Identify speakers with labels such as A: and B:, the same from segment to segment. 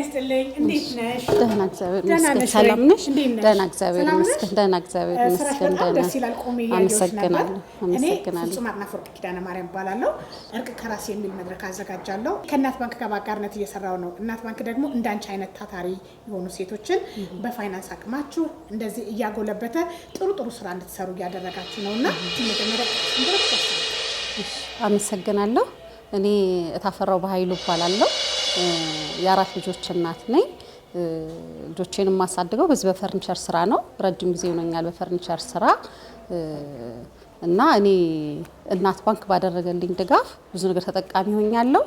A: ይስጥልኝ። እንዴት ነሽ?
B: ደህና እግዚአብሔር
A: ደህና
B: ይመስገን።
A: ነሽ
B: ሰላም
A: ወይ?
B: ነሽ?
A: እንዴት ነሽ?
B: ደህና እግዚአብሔር
A: ሰላም ነሽ?
B: ይመስገን። ደህና እግዚአብሔር
A: ስራሽ
B: ይመስገን።
A: በጣም
B: ደህና።
A: ደስ ይላል። ቆሜ እያየሁሽ ነበር።
B: አመሰግናለሁ።
A: እኔ
B: አመሰግናለሁ።
A: ፍጹም አጥናፈወርቅ ኪዳነ ማርያም እባላለሁ። እርቅ ከራስ የሚል መድረክ አዘጋጃለሁ። ከእናት ባንክ ጋር በአጋርነት እየሰራው ነው። እናት ባንክ ደግሞ እንዳንቺ አይነት ታታሪ የሆኑ ሴቶችን በፋይናንስ አቅማችሁ እንደዚህ እያጎለበተ ጥሩ ጥሩ ስራ እንድትሰሩ እያደረጋችሁ ነው እና መጀመሪያ
B: አመሰግናለሁ። እኔ እታፈራው በኃይሉ እባላለሁ። የአራት ልጆች እናት ነኝ። ልጆቼን የማሳድገው በዚህ በፈርኒቸር ስራ ነው። ረጅም ጊዜ ሆኖኛል በፈርኒቸር ስራ። እና እኔ እናት ባንክ ባደረገልኝ ድጋፍ ብዙ ነገር ተጠቃሚ ሆኛለሁ።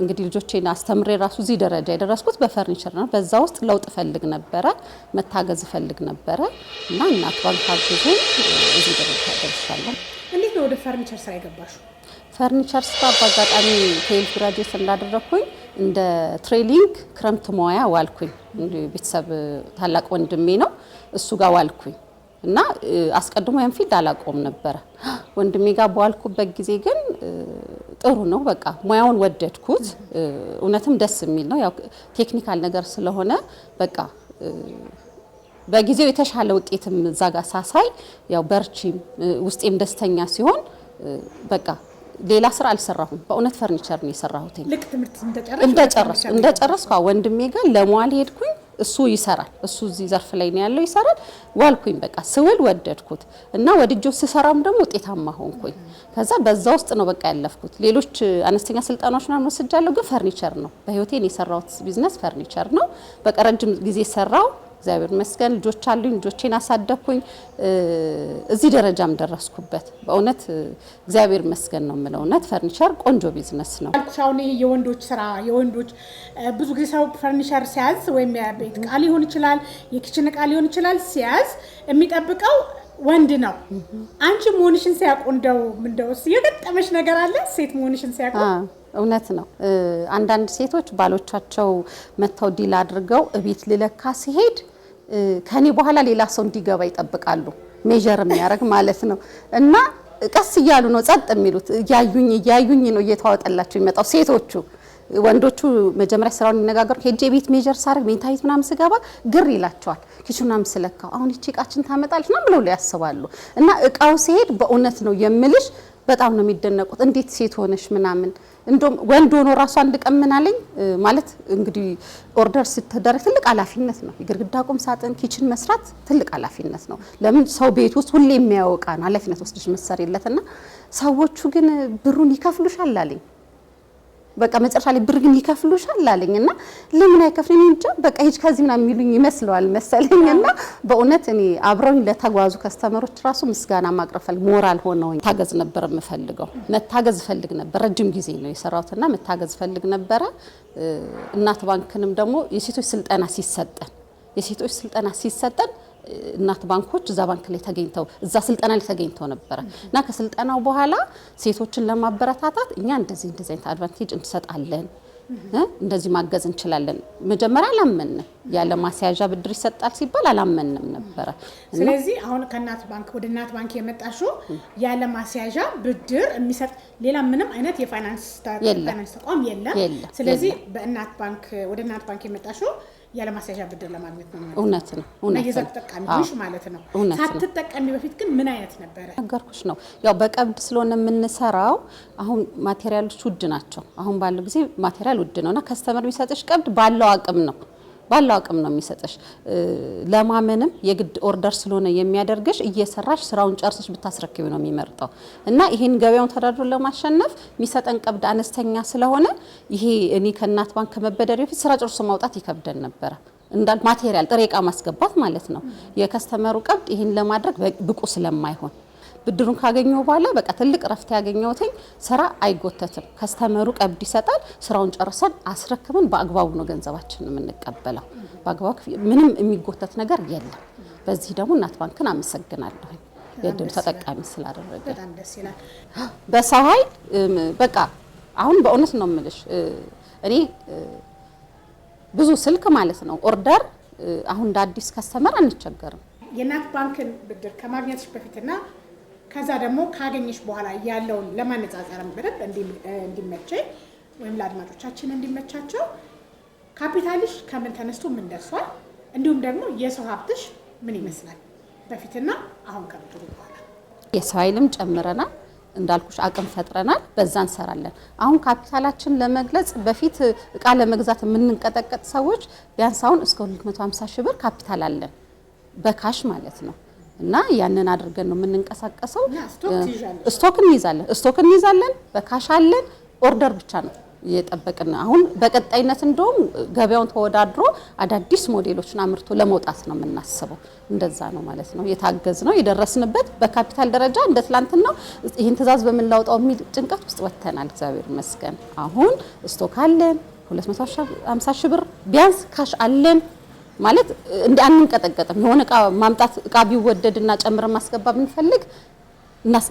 B: እንግዲህ ልጆቼን አስተምሬ ራሱ እዚህ ደረጃ የደረስኩት በፈርኒቸር ነው። በዛ ውስጥ ለውጥ እፈልግ ነበረ፣ መታገዝ እፈልግ ነበረ እና እናት ባንክ አግዞኝ እዚህ ደረጃ ደርሻለሁ።
A: እንዴት ነው ወደ ፈርኒቸር ስራ የገባሽው?
B: ፈርኒቸር ስራ በአጋጣሚ 12 graduate እንዳደረግኩኝ እንደ training ክረምት መዋያ ዋልኩኝ። እንዲሁ ቤተሰብ ታላቅ ወንድሜ ነው፣ እሱ ጋር ዋልኩኝ እና አስቀድሞ ያን field አላቆም ነበረ። ወንድሜ ጋር በዋልኩበት ጊዜ ግን ጥሩ ነው፣ በቃ ሙያውን ወደድኩት። እውነትም ደስ የሚል ነው። ያው technical ነገር ስለሆነ በቃ በጊዜው የተሻለ ውጤትም እዛ ጋር ሳሳይ ያው በርቺም ውስጤም ደስተኛ ሲሆን በቃ ሌላ ስራ አልሰራሁም። በእውነት ፈርኒቸር ነው የሰራሁት።
A: ልክ ትምህርት እንደጨረስሽ
B: እንደጨረስኩ አዎ፣ ወንድሜ ጋር ለመዋል ሄድኩኝ። እሱ ይሰራል፣ እሱ እዚህ ዘርፍ ላይ ነው ያለው፣ ይሰራል። ዋልኩኝ፣ በቃ ስውል ወደድኩት እና ወድጄው ስሰራም ደግሞ ውጤታማ ሆንኩኝ። ከዛ በዛ ውስጥ ነው በቃ ያለፍኩት። ሌሎች አነስተኛ ስልጠናዎች ምናምን ወስጃለሁ፣ ግን ፈርኒቸር ነው በህይወቴ የሰራሁት ቢዝነስ ፈርኒቸር ነው። በቃ ረጅም ጊዜ ሰራው፣ እግዚአብሔር ይመስገን። ልጆች አሉኝ፣ ልጆቼን አሳደግኩኝ፣ እዚህ ደረጃም ደረስኩበት። በእውነት እግዚአብሔር ይመስገን ነው የምለው። እውነት ፈርኒቸር ቆንጆ ቢዝነስ ነው።
A: ያልኩሽ አሁን ይሄ የወንዶች ስራ የወንዶች ብዙ ጊዜ ሰው ፈርኒቸር ሲያዝ ወይም የቤት እቃ ሊሆን ይችላል፣ የ kitchen እቃ ሊሆን ይችላል፣ ሲያዝ የሚጠብቀው ወንድ ነው። አንቺ መሆንሽን ሲያውቁ እንደው የገጠመሽ ነገር አለ? ሴት መሆንሽን ሲያውቁ?
B: እውነት ነው። አንዳንድ ሴቶች ባሎቻቸው መጥተው deal አድርገው እቤት ልለካ ሲሄድ ከኔ በኋላ ሌላ ሰው እንዲገባ ይጠብቃሉ። Measure የሚያደርግ ማለት ነው። እና ቀስ እያሉ ነው ጸጥ የሚሉት። እያዩኝ እያዩኝ ነው እየተዋጠላቸው የሚመጣው ሴቶቹ። ወንዶቹ መጀመሪያ ስራውን ይነጋገሩ። ሄጄ ቤት measure ሳደርግ መኝታ ቤት ምናምን ስገባ ግር ይላቸዋል። Kitchen ምናምን ስለካው አሁን ይቺ እቃችን ታመጣለች ምናምን ብለው ያስባሉ። እና እቃው ሲሄድ በእውነት ነው የምልሽ በጣም ነው የሚደነቁት። እንዴት ሴት ሆነሽ ምናምን። እንደውም ወንድ ሆኖ ራሱ አንድ ቀን ምን አለኝ፣ ማለት እንግዲህ order ስትደረግ ትልቅ ኃላፊነት ነው። የግድግዳ ቁም ሳጥን፣ kitchen መስራት ትልቅ ኃላፊነት ነው። ለምን ሰው ቤት ውስጥ ሁሌ የሚያየው እቃ ነው። ኃላፊነት ወስደሽ መሰሪለትና ሰዎቹ ግን ብሩን ይከፍሉሻል አለኝ። በቃ መጨረሻ ላይ ብር ግን ይከፍሉሻል አለኝ እና ለምን አይከፍሉኝ እንጃ፣ በቃ ሂጅ ከዚህ ምናምን የሚሉኝ ይመስለዋል መሰለኝ። እና በእውነት እኔ አብረውኝ ለተጓዙ customer ኦች ራሱ ምስጋና ማቅረብ ፈልግ ሞራል ሆነውኝ ታገዝ ነበር የምፈልገው፣ መታገዝ ፈልግ ነበር። ረጅም ጊዜ ነው የሰራሁትና መታገዝ ፈልግ ነበረ። እናት ባንክንም ደግሞ የሴቶች ስልጠና ሲሰጠን እናት ባንኮች እዛ ባንክ ላይ ተገኝተው እዛ ስልጠና ላይ ተገኝተው ነበረ እና ከስልጠናው በኋላ ሴቶችን ለማበረታታት እኛ እንደዚህ እንደዚህ አይነት advantage እንሰጣለን፣ እንደዚህ ማገዝ እንችላለን። መጀመሪያ አላመንም። ያለ ማስያዣ ብድር ይሰጣል ሲባል አላመንም ነበረ።
A: ስለዚህ አሁን ከእናት ባንክ ወደ እናት ባንክ የመጣሽው ያለ ማስያዣ ብድር የሚሰጥ ሌላ ምንም አይነት የፋይናንስ ተቋም የለም። ስለዚህ በእናት ባንክ ወደ እናት ባንክ የመጣሽው ያለ ማስያዣ ብድር ለማግኘት ነው።
B: እውነት ነው። እውነት
A: የዛ ተጠቃሚ ሆንሽ ማለት ነው። ሳትጠቀሚ በፊት ግን ምን አይነት ነበረ?
B: ነገርኩሽ ነው። ያው በቀብድ ስለሆነ የምንሰራው አሁን material ኦች ውድ ናቸው። አሁን ባለው ጊዜ material ውድ ነው እና customer የሚሰጥሽ ቀብድ ባለው አቅም ነው የሚሰጥሽ። ለማመንም የግድ order ስለሆነ የሚያደርግሽ እየሰራሽ ስራውን ጨርሰሽ ብታስረክቢ ነው የሚመርጠው እና ይሄን ገበያውን ተወዳድሮ ለማሸነፍ የሚሰጠን ቀብድ አነስተኛ ስለሆነ ይሄ እኔ ከእናት ባንክ ከመበደር በፊት ስራ ጨርሶ ማውጣት ይከብደን ነበረ። እንዳል material ጥሬ እቃ ማስገባት ማለት ነው። የ customer ኡ ቀብድ ይሄን ለማድረግ ብቁ ስለማይሆን ብድሩን ካገኘው በኋላ በቃ ትልቅ ረፍት ያገኘሁትኝ ስራ አይጎተትም። Customer ኡ ቀብድ ይሰጣል። ስራውን ጨርሰን አስረክበን በአግባቡ ነው ገንዘባችንን የምንቀበለው። በአግባቡ ምንም የሚጎተት ነገር የለም። በዚህ ደግሞ እናት ባንክን አመሰግናለሁ የእድሉ ተጠቃሚ ስላደረገ።
A: በጣም ደስ ይላል።
B: በሰው ኃይል በቃ አሁን በእውነት ነው የምልሽ እኔ ብዙ ስልክ ማለት ነው order አሁን እንደ አዲስ customer አንቸገርም።
A: የእናት ባንክን ብድር ከማግኘትሽ በፊትና ከዛ ደግሞ ካገኘሽ በኋላ ያለውን ለማነጻጸርም በደንብ እንዲመቸኝ ወይም ለአድማጮቻችን እንዲመቻቸው ካፒታልሽ ከምን ተነስቶ ምን ደርሷል? እንዲሁም ደግሞ የሰው ሀብትሽ ምን ይመስላል በፊትና አሁን ከብድሩ በኋላ?
B: የሰው ኃይልም ጨምረናል፣ እንዳልኩሽ አቅም ፈጥረናል። በዛ እንሰራለን። አሁን ካፒታላችን ለመግለጽ በፊት እቃ ለመግዛት የምንንቀጠቀጥ ሰዎች ቢያንስ አሁን እስከ 250 ሺህ ብር ካፒታል አለን በ cash ማለት ነው። እና ያንን አድርገን ነው የምንንቀሳቀሰው።
A: እና stock ትይዣለሽ?
B: Stock እንይዛለን፣ stock እንይዛለን፣ በ cash አለን። Order ብቻ ነው እየጠበቅን። አሁን በቀጣይነት እንደውም ገበያውን ተወዳድሮ አዳዲስ ሞዴሎችን አምርቶ ለመውጣት ነው የምናስበው። እንደዛ ነው ማለት ነው የታገዝ ነው የደረስንበት። በካፒታል ደረጃ እንደ ትላንትናው ይህን ትእዛዝ በምን ላውጣው የሚል ጭንቀት ውስጥ ወጥተናል። እግዚአብሔር ይመስገን። አሁን stock አለን፣ 250 ሺህ ብር ቢያንስ cash አለን ማለት እንደ አንንቀጠቀጥም። የሆነ እቃ ማምጣት እቃ ቢወደድና ጨምረን ማስገባ ብንፈልግ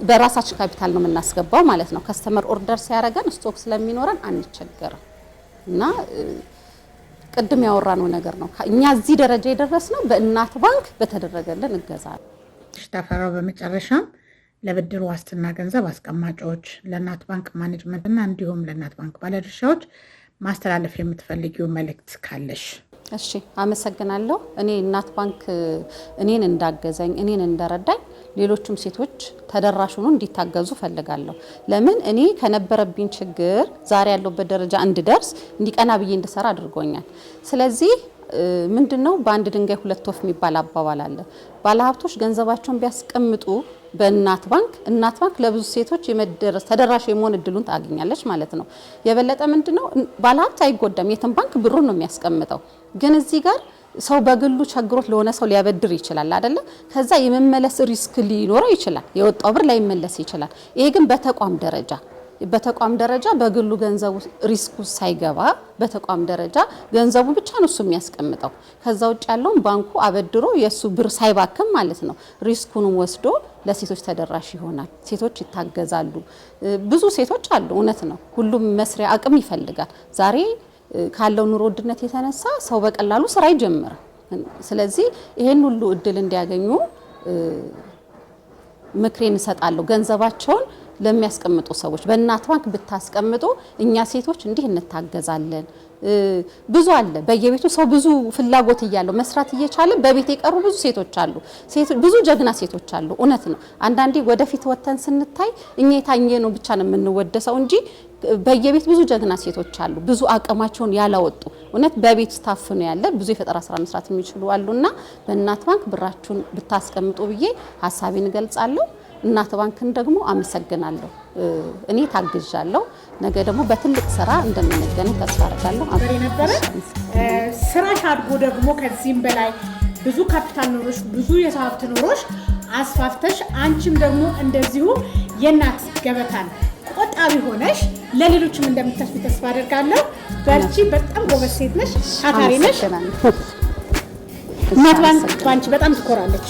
B: በራሳችን ካፒታል ነው የምናስገባው ማለት ነው። Customer order ሲያደርገን stock ስለሚኖረን አንቸገርም። እና ቅድም ያወራነው ነገር ነው። እኛ እዚህ ደረጃ የደረስነው በእናት ባንክ በተደረገልን እገዛ ነው።
A: ሽታፈራው፣ በመጨረሻም ለብድር ዋስትና ገንዘብ አስቀማጮች፣ ለእናት ባንክ management እና እንዲሁም ለእናት ባንክ ባለድርሻዎች ማስተላለፍ የምትፈልጊው መልእክት ካለሽ?
B: እሺ፣ አመሰግናለሁ። እኔ እናት ባንክ እኔን እንዳገዘኝ፣ እኔን እንደረዳኝ ሌሎቹም ሴቶች ተደራሽ ሆኖ እንዲታገዙ ፈልጋለሁ። ለምን እኔ ከነበረብኝ ችግር ዛሬ ያለሁበት ደረጃ እንድደርስ፣ እንዲቀና ብዬ እንድሰራ አድርጎኛል። ስለዚህ ምንድነው፣ በአንድ ድንጋይ ሁለት ወፍ የሚባል አባባል አለ። ባለሀብቶች ገንዘባቸውን ቢያስቀምጡ በእናት ባንክ፣ እናት ባንክ ለብዙ ሴቶች የመደረስ ተደራሽ የመሆን እድሉን ታገኛለች ማለት ነው። የበለጠ ምንድነው፣ ባለሀብት አይጎዳም። የትም ባንክ ብሩን ነው የሚያስቀምጠው። ግን እዚህ ጋር ሰው በግሉ ቸግሮት ለሆነ ሰው ሊያበድር ይችላል አይደለ? ከዛ የመመለስ risk ሊኖረው ይችላል። የወጣው ብር ላይመለስ ይችላል። ይሄ ግን በተቋም ደረጃ በግሉ ገንዘቡ risk ኡ ሳይገባ በተቋም ደረጃ ገንዘቡ ብቻ ነው እሱ የሚያስቀምጠው። ከዛ ውጭ ያለውን ባንኩ አበድሮ የእሱ ብር ሳይባክም ማለት ነው risk ኡንም ወስዶ ለሴቶች ተደራሽ ይሆናል። ሴቶች ይታገዛሉ። ብዙ ሴቶች አሉ፣ እውነት ነው። ሁሉም መስሪያ አቅም ይፈልጋል። ዛሬ ካለው ኑሮ ውድነት የተነሳ ሰው በቀላሉ ስራ አይጀምርም። ስለዚህ ይሄን ሁሉ እድል እንዲያገኙ ምክሬን እሰጣለሁ። ገንዘባቸውን ለሚያስቀምጡ ሰዎች በእናት ባንክ ብታስቀምጡ እኛ ሴቶች እንዲህ እንታገዛለን። ብዙ አለ በየቤቱ ሰው ብዙ ፍላጎት እያለው መስራት እየቻለ በቤት የቀሩ ብዙ ሴቶች አሉ። ብዙ ጀግና ሴቶች አሉ። እውነት ነው። አንዳንዴ ወደፊት ወጥተን ስንታይ እኛ የታየ ነው ብቻ ነው የምንወደሰው እንጂ በየቤት ብዙ ጀግና ሴቶች አሉ። ብዙ አቅማቸውን ያላወጡ፣ እውነት በቤት ውስጥ ታፍኖ ያለ ብዙ የፈጠራ ስራ መስራት የሚችሉ አሉና በእናት ባንክ ብራችሁን ብታስቀምጡ ብዬ ሀሳቤን እገልጻለሁ። እናት ባንክን ደግሞ አመሰግናለሁ። እኔ ታግዣለሁ። ነገ ደግሞ በትልቅ ስራ እንደምንገናኝ ተስፋ አደርጋለሁ።
A: ነበረ ስራሽ አድጎ ደግሞ ከዚህም በላይ ብዙ ካፒታል ኖሮሽ፣ ብዙ የሰው ሀብት ኖሮሽ አስፋፍተሽ አንቺም ደግሞ እንደዚሁ የእናት ገበታን ቆጣቢ ሆነሽ ለሌሎችም እንደምታስቢ ተስፋ አደርጋለሁ። በርቺ። በጣም ጎበዝ ሴት ነሽ፣ ታታሪ ነሽ። እናት ባንክ በአንቺ በጣም ትኮራለች።